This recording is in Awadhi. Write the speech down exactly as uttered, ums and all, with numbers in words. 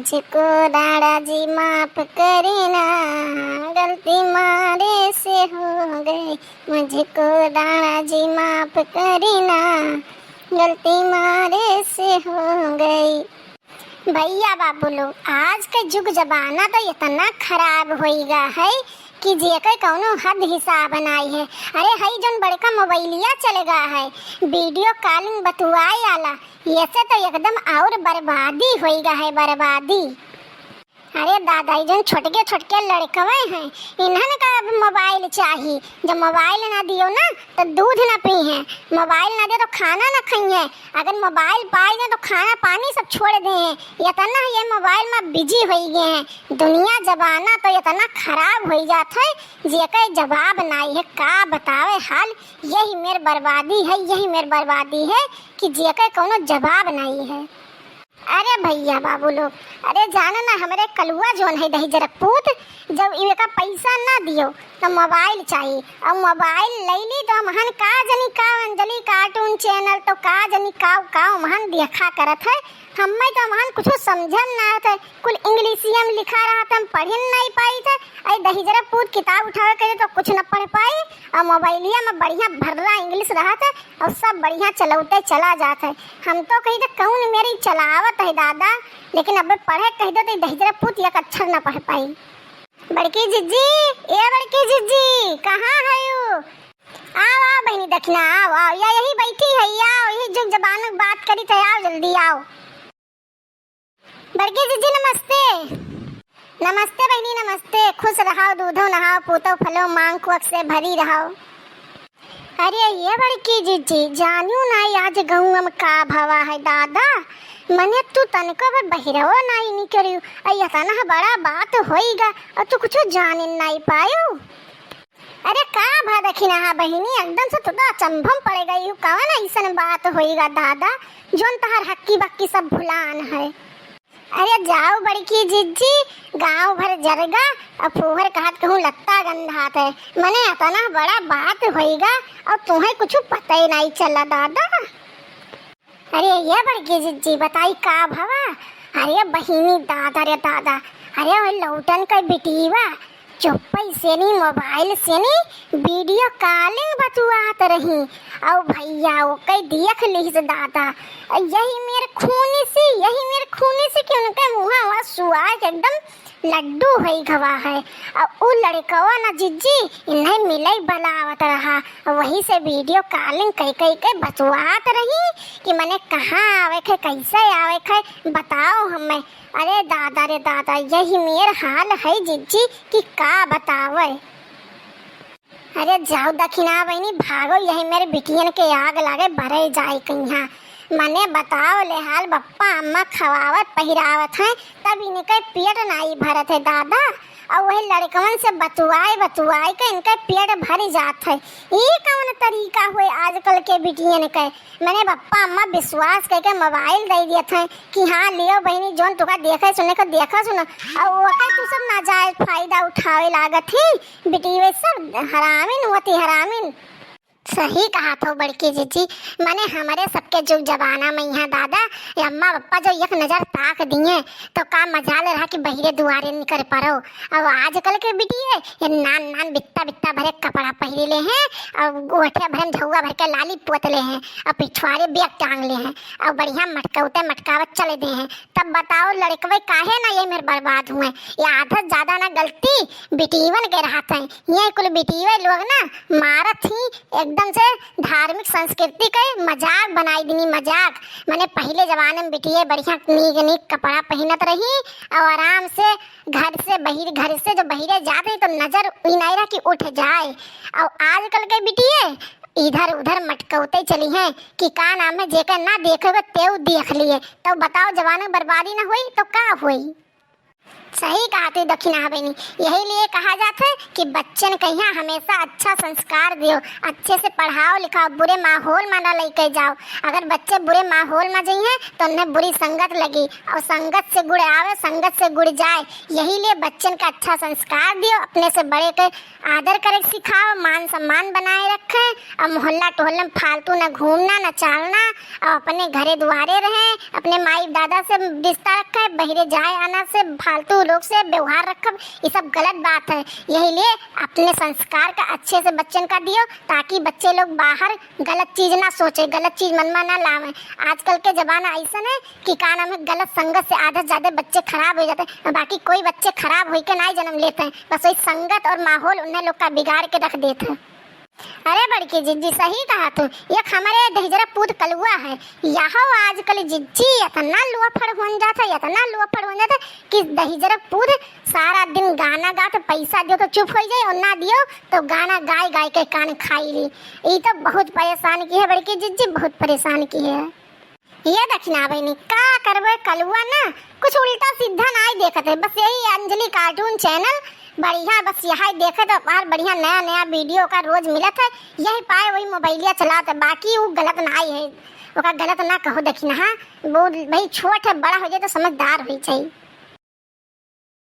मुझको दादा जी माफ करना, गलती मारे से हो गई। मुझको दादा जी माफ करना, गलती मारे से हो गई। भइया बाबू लोग, आज के जुग जमाना तो इतना खराब होइगा है कि जेकर कौनो हद हिसाब नाई है। अरे, हई जौन बड़का मोबाइलिया चलेगा है, video calling बतुआए आला, ये से तो एकदम और बर्बादी होइगा है, बर्बादी। अरे दादा, ई जौन छोटके छोटके लड़कवे हैं, इन्हन का अब मोबाइल चाही। जब मोबाइल ना दियो ना, तो दूध ना पीहें, मोबाइल ना दियो तो खाना ना खइहें। अगर मोबाइल पाई ना, तो खाना पानी सब छोड़ देहें। इतना ये मोबाइल में busy होई गए हैं। दुनिया जमाना तो इतना खराब होई जात है, जेकर जवाब नाई है। का बतावे हाल, यही मेर बर्बादी है, यही मेर बर्बादी है कि जेकर कौनो जवाब नाई है। अरे भइया बाबू लोग, अरे जानो ना, हमरे कलुआ जौन है दहिजरक पूत, जब इनका पैसा ना दियो तो मोबाइल चाही, और मोबाइल लैली तो हमहन का जनी का अंजलि cartoon channel तो का जनी का का हमहन देखा करत है। हमें तो हमहन कुछ समझन ना आत है, कुल इंग्लिशिया में लिखा रहत है, हम पढ़न नहीं पाई थे। अरे दहिजरक पूत किताब उठावे करे तो कुछ न पढ़ पाई, और मोबाइलिया में बढ़िया भर्रा इंग्लिश रहत है, और सब बढ़िया चलौते चला जात है। हम तो कही तो कौन मेरी चलावत है दादा, लेकिन अब पढ़े कह दो तो दहिजरक पूत एक अक्षर ना पढ़ पाई। बड़की जिज्जी, ए बड़की जिज्जी, कहाँ है यू? आओ, आओ बहिनी दखिना, आओ, आओ, या यही बैठी है, आओ, यही जुग जबान में बात करी थे, आओ जल्दी आओ। बड़की जिज्जी नमस्ते। नमस्ते बहिनी नमस्ते, खुश रहो, दूधो नहाओ, पूतो फलो, मांग कुअक से भरी रहो। अरे ये बड़की जिज्जी, जानियो ना आज गाँव में का भवा है दादा, मने तू तनको भर बहिरवो नाई निकरियो, अ इतना बड़ा बात होइगा और तू कुछ जानिन नाई पायो। अरे का भा दखिना बहिनी, एकदम से तू तो अचंभम पड़ गई, कवन ऐसन बात होइगा दादा, जौन तहर हक्की बक्की सब भुलान है। अरे जाओ बड़की जिज्जी, गाँव भर जरगा, अब फूहर कहत कहूँ लत्ता गंधात है। मने अतना बड़ा बात होइगा और तुम्हें कुछ पता ही नहीं चला दादा। अरे ये बड़की जिज्जी बताई का भवा? अरे बहिनी दादा रे दादा, अरे वो लौटन का बिटीवा चुप्पई से नी, मोबाइल से नी, video calling बतुआत रही। और भैया ओके देख लिहिस दादा, यही मेर खूनी सी, यही मेर खूनी सी कि उनके मुँहा हुआ सुआ के एकदम लड्डू होई गवा है। और उ लड़कवा ना जिज्जी इन्हें मिले बलावत रहा, वही से video calling कई कई के बतुआत रही कि मने कहाँ आवे के, कैसे आवे के, बताओ हमें। अरे दादा रे दादा, यही मेर हाल है जिज्जी कि का बतावे। अरे जाओ दखिना बहिनी, भागो, यही मेरे बिटियन के आग लागे, भरे जाए कहिया। मने बताओ ले हाल, बप्पा अम्मा खवावत पहिरावत हैं, तब इनके पेट नाई भरत है दादा। और वही लड़कवन से बतुआए बतुआए के इनके पेट भर जात है। ई कौन तरीका हुए आजकल के बिटियन के? मने बप्पा अम्मा विश्वास करके मोबाइल दे दियत हैं कि हाँ लियो बहिनी, जौन तुका देखे सुने को देखा सुनो, और ओकर तू सब नाजायज फायदा उठावे लागत ही। बिटिये सब हरामिन होती हरामिन। सही कहत हो बड़की जिज्जी, मने हमरे सबके जुग जमाना में यहाँ दादा या अम्मा बप्पा जो एक नजर ताक दिए तो का मजाल रहा कि बहिरे दुआरे निकर परो। अब आजकल के बिटिये ये नान नान बित्ता बित्ता भरे कपड़ा पहिरे ले हैं, और गोठे भरे में झउआ भर के लाली पोत ले हैं, और पिछवारे बैग टांग ले हैं, और बढ़िया मटकौते मटकावत चले दे हैं। तब बताओ लड़कवे काहे ना ये मेर बर्बाद हुए? ये आधा से ज्यादा ना गलती बिटीवन के रहत है। ये कुल बिटीवे लोग ना मारत ही एकदम से धार्मिक संस्कृति के मजाक बनाई दिनी, मजाक। मने पहिले जमाने में बिटिये बढ़िया नीक नीक कपड़ा पहिनत रही और आराम से घर से बहिर, घर से जो बहिरे जात रही तो नजर ई नाई रहा कि उठ जाए। और आजकल के बिटिये इधर उधर मटकौते चली हैं कि का नाम है, जेकर ना देखे के तेऊ देख लिए। तो बताओ जवान बर्बादी ना हुई तो का हुई? सही कहा तू दखिनहा बहिनी। यही लिए कहा जात है कि बच्चन कहिया हमेशा अच्छा संस्कार दियो, अच्छे से पढ़ाओ लिखाओ, बुरे माहौल मा ना लइके जाओ। अगर बच्चे बुरे माहौल मा जइहें तो उन्हें बुरी संगत लगी, और संगत से गुण आवे, संगत से गुण जाए। यही लिए बच्चन का अच्छा संस्कार दियो, अपने से बड़े के आदर करे सिखाओ, मान सम्मान बनाए रखें, और मोहल्ला टोहल्ला में फालतू न घूमना, न चालना, और अपने घरे दुआरे रहें, अपने माई दादा से रिश्ता रखें, बहिरे जाए आना से, फालतू लोग से व्यवहार रखब, ये सब गलत बात है। यही लिए अपने संस्कार का अच्छे से बच्चन का दियो, ताकि बच्चे लोग बाहर गलत चीज ना सोचे, गलत चीज मन में ना लावे। आजकल के जमाना ऐसन है कि का नाम है, गलत संगत से आधे से ज्यादा बच्चे खराब हो जाते हैं, बाकी कोई बच्चे खराब होई के ना जन्म लेते हैं, बस वही संगत और माहौल उन्हें लोग का बिगाड़ के रख देते हैं। अरे बड़की जिज्जी, सही कहा तू। एक हमारे दहिजरा पूत कलुआ है, यहो आजकल जिज्जी इतना लुआफड़ होन जाता है, इतना लुआफड़ होन जाता है कि दहिजरा पूत सारा दिन गाना गात, पैसा दियो तो चुप हो जाए और ना दियो तो गाना गाय गाय के कान खाई ली। ई तो बहुत परेशान की है बड़की जिज्जी, बहुत परेशान की है। ये दखिनहा बहिनी, का करबे कलुआ ना, कुछ उल्टा सीधा नाई देखत है, बस यही अंजलि cartoon channel बढ़िया, बस यही देखत है, और बढ़िया नया नया video का रोज मिलत है, यही पाए वही मोबाइलिया चलात है, बाकी वो गलत नाई है, ओका गलत ना कहो दखिनहा, वो भाई छोट है, बड़ा हो जाए तो समझदार हो जाए।